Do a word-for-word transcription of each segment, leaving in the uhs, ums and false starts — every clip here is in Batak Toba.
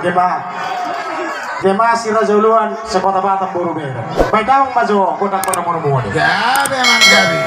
Dema, dema si Raja Uluan, se-Kota Batam boru bere. Baen damang ma jo, godang ma na murmur. Gabe, amang, gabe.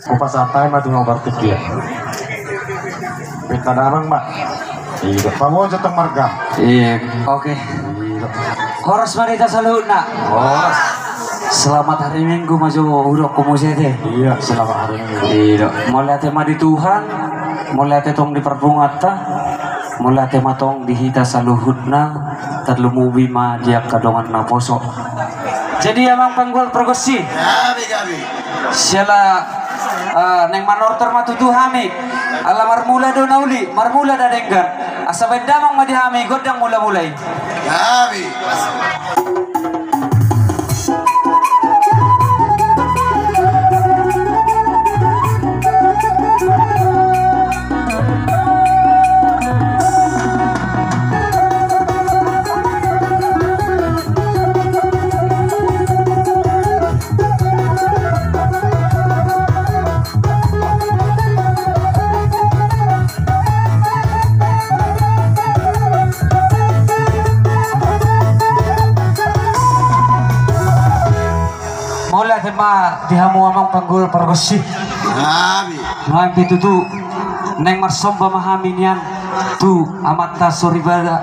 Hupasahat hami ma tu na partingkian. Baen damang ma. Iya, pamojo tong marga. Iya, oke. Iya. Horas ma di hita saluhutna. Horas. Selamat hari Minggu ma jo hudok ho muse ate. Iya, selamat hari Minggu. Iya. Mauliate ma di Tuhan. Mauliate tong di parpunguanta. Mauliate ma tong di hita saluhutna. Tarlumobi ma di angka dongan naposo. Jadi, amang panggual pargonsi. Gabe, gabe. Siala, eh, naeng manortor ma tutu hami. Ala marmula do na uli, marmula na denggan. Asa baen damang ma di hami gondang mula-mula i. Gabe. Mauliate ma di hamu amang panggual pargonsi. Gabe. Nuaeng pe tutu naeng marsomba ma hami nian tu Amanta Soripada,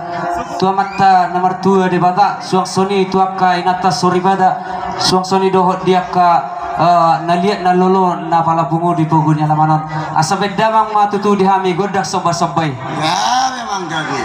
tu Amanta na martua Debata, suang songon i tu angka inanta Soripada, suang songon i dohot di angka, eh, na liat na lolo na pala pungu di pogu ni alaman on. Asa baen damang ma tutu di hami gondang somba-somba i. Gabe, amang, gabe.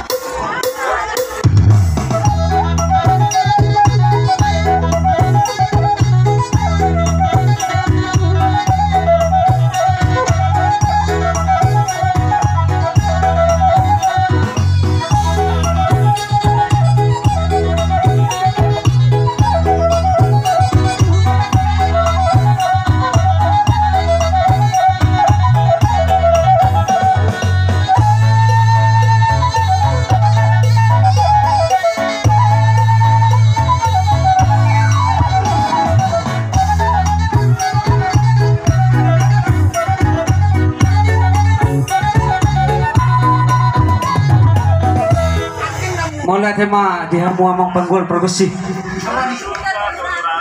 Mauliate ma di hamu amang panggual pargonsi.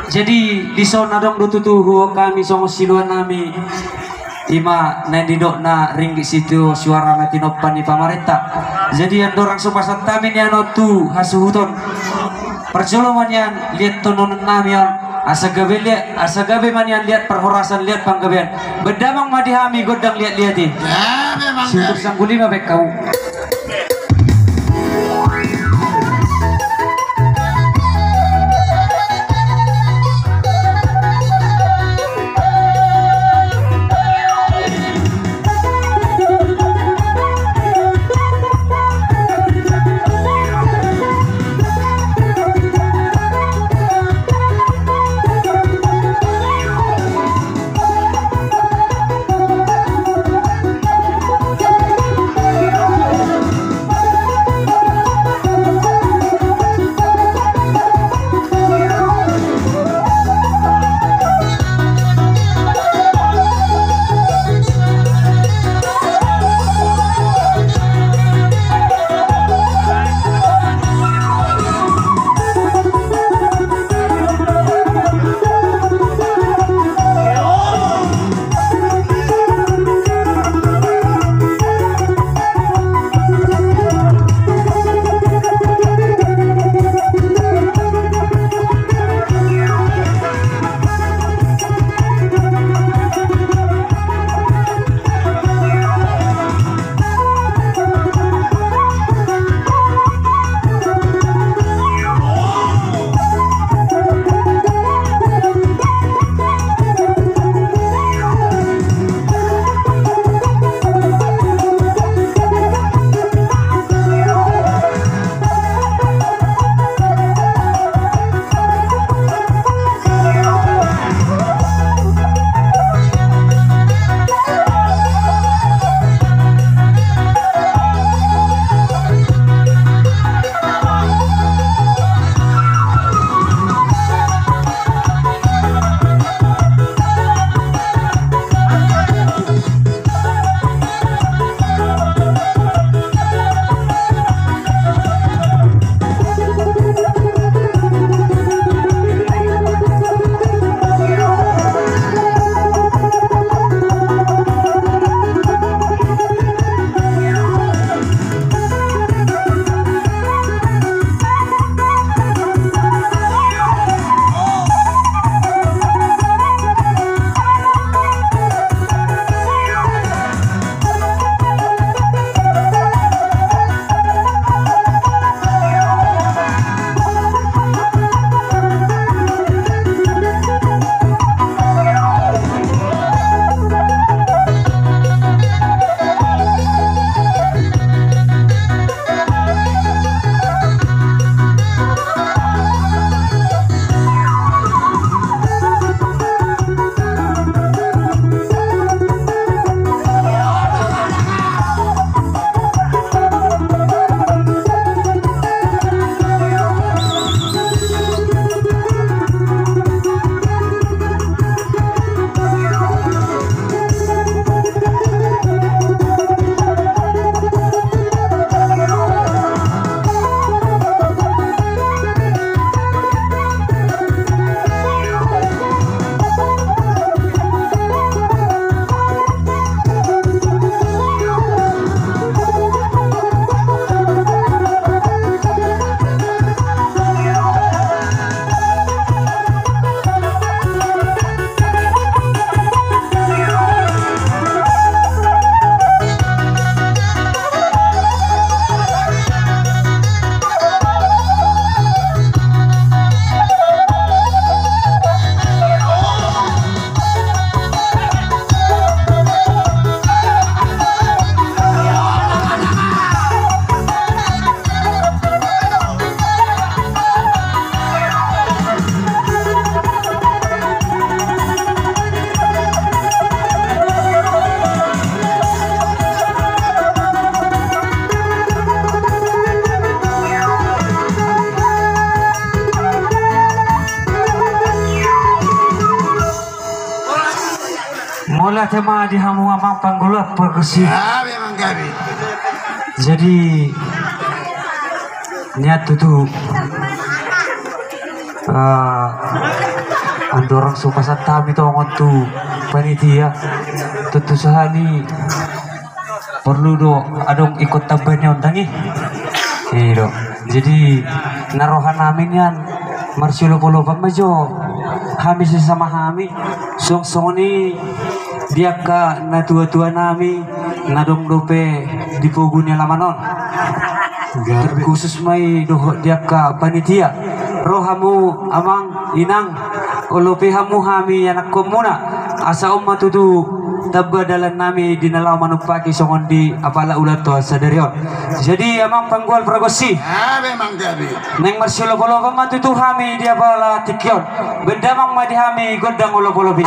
Jadi, dison adong do tutu huhut hami songon siluan nami. Ima na nidokna ringgit sitio suara na tinompa ni pamarenta. Jadi andorang so pasahat hami nian on tu hasuhuton, parjolo ma nian liat tononan nami on. Asa gabe liat, asa gabe ma nian liat parhorasan, liat panggabean. Baen damang ma di hami gondang liat-liat i. Gabe, amang, gabe. Siutur sangguli ma baen hamu. Ate ma di hamu amang panggual pargonsi. Jadi nian tutu, eh, andorang so pasahat hami tongon tu panitia, tontu sahali porlu do adong ingkon tamba ni on, dang i? I do. Jadi na roha nami nian marsiolopolopan ma jo hami sesama hami, suang songon i di angka natuatua nami na adong dope di pogu ni alaman on. Terkhusus ma i dohot di angka panitia. Ro hamu amang, inang, olo pe hamu hami anakkonmuna, asa on ma tutu tamba dalan nami di na laho manumpahi songon di apala ulaonta sadari on. Jadi amang panggual pargonsi, naeng marsiolopolopan ma tutu hami di apala tingki on. Baen damang ma di hami gondang olopolop i.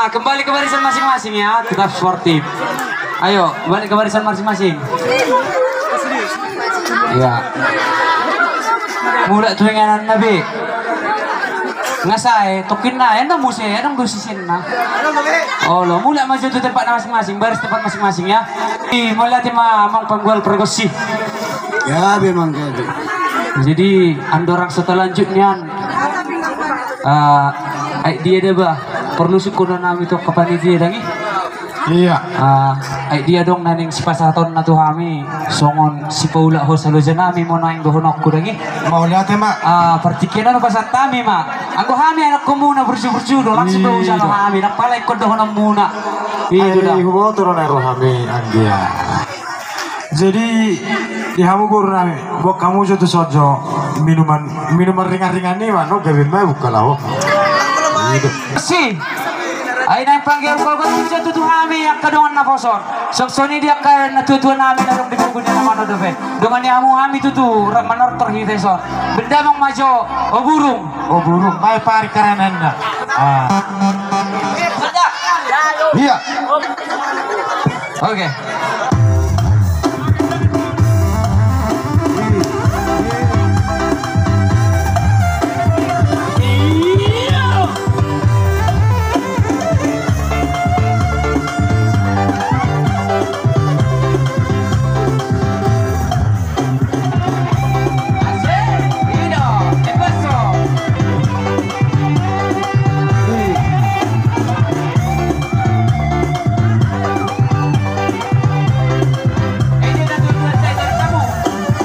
Kembali ke barisan masing-masing ya, tetap sportif. Ayo, balik ke barisan masing-masing. Iya. Mulak tu inganan na be. Nga sae, tokin na, enda muse, enda do sisin na. Olo, mulak ma jo tu tempat na masing-masing, baris tempat masing-masing ya. Ih, mauliate ma amang panggual pargonsi. Ya, memang gabe. Jadi, andorang so talanjut nian. Ah, ai dia da ba. Porlu sungkunan nami tu angka panitia dang i. Iya. Ah, ai dia adong na naeng sipasahatonna tu hami songon sipaulak hosa loja nami, molo naeng dohononku dang i. Mauliate ma. Ah, partingkian on pasahat hami ma. Anggo hami anak komuna burju-burju do, langsung do ujalo hami, na pala ingkon dohononmuna. Iya, huboto do na rohami anggia. Jadi di hamu boru nami, buat hamu jo tu son jo minuman, minuman ringan-ringan i ma, no gabe mabuk kalau. Si. Ai naeng pangge ugo-ugo tu jo tu hami angka dongan naposo on. Songon i di angka natua-tua nami na adong di panggung ni na mano dope. Dongan ni hamu hami tutu rap manortor hita i son. Bendamang ma jo, o burung. O burung, bae pari karananna. Ah. Iya. Oke.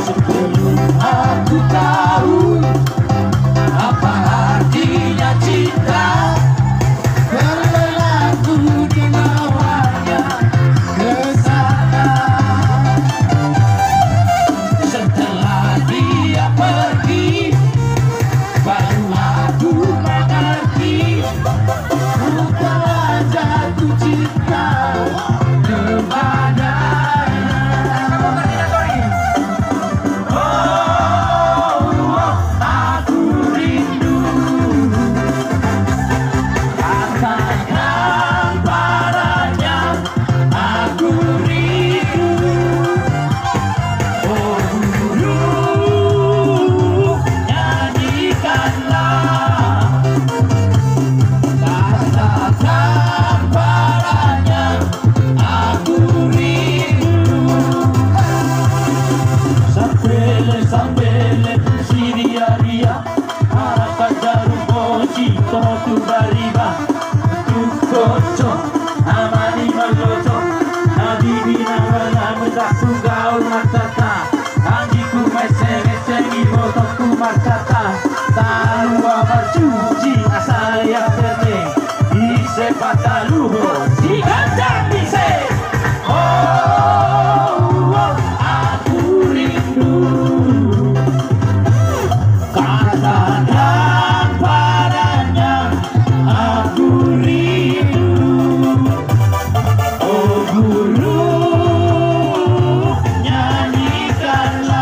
Sebelum aku tahu apa artinya cinta, berlarilah ku di bawahnya ke sana. Setelah dia pergi, baru aku mengerti, ku telah jatuh cinta kepadanya. Oh, aku rindu. Katakan padanya, aku rindu. Oh guru, nyanyikanlah. Katakan padanya, aku rindu. Sambele, sambele, siriaria. Harapan jarum bosi, tomo tu bariba. Tu koco, amani maloco. Habibi na mala, mendakku gaul matata. Anggiku meseng-meseng, ibotongku matata. Talu amat cuci, asal yang penting. Ise pataluhon, si gandang ise. Oh, oh, aku rindu. Katakan padanya, aku rindu. Oh guru, nyanyikanlah.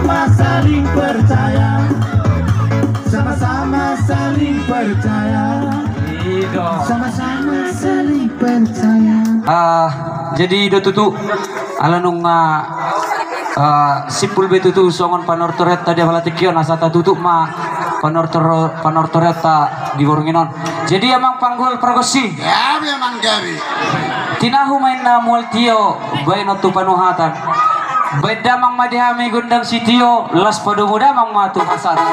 Sama-sama saling percaya. Sama-sama saling percaya. Ido. Sama-sama saling percaya. Ah, jadi do tutu, ala nunga, ah, simpul be tutu songon panortorenta di apala tingki on, asa tatutup ma panortor-, panortorenta di borngin on. Jadi amang panggol pargonsi. Gabe amang gabe. Tinahu ma inna mual tio baenon tu panuhatan. Baen damang ma di hami gondang sitio, las padomu damang ma tu hasatan.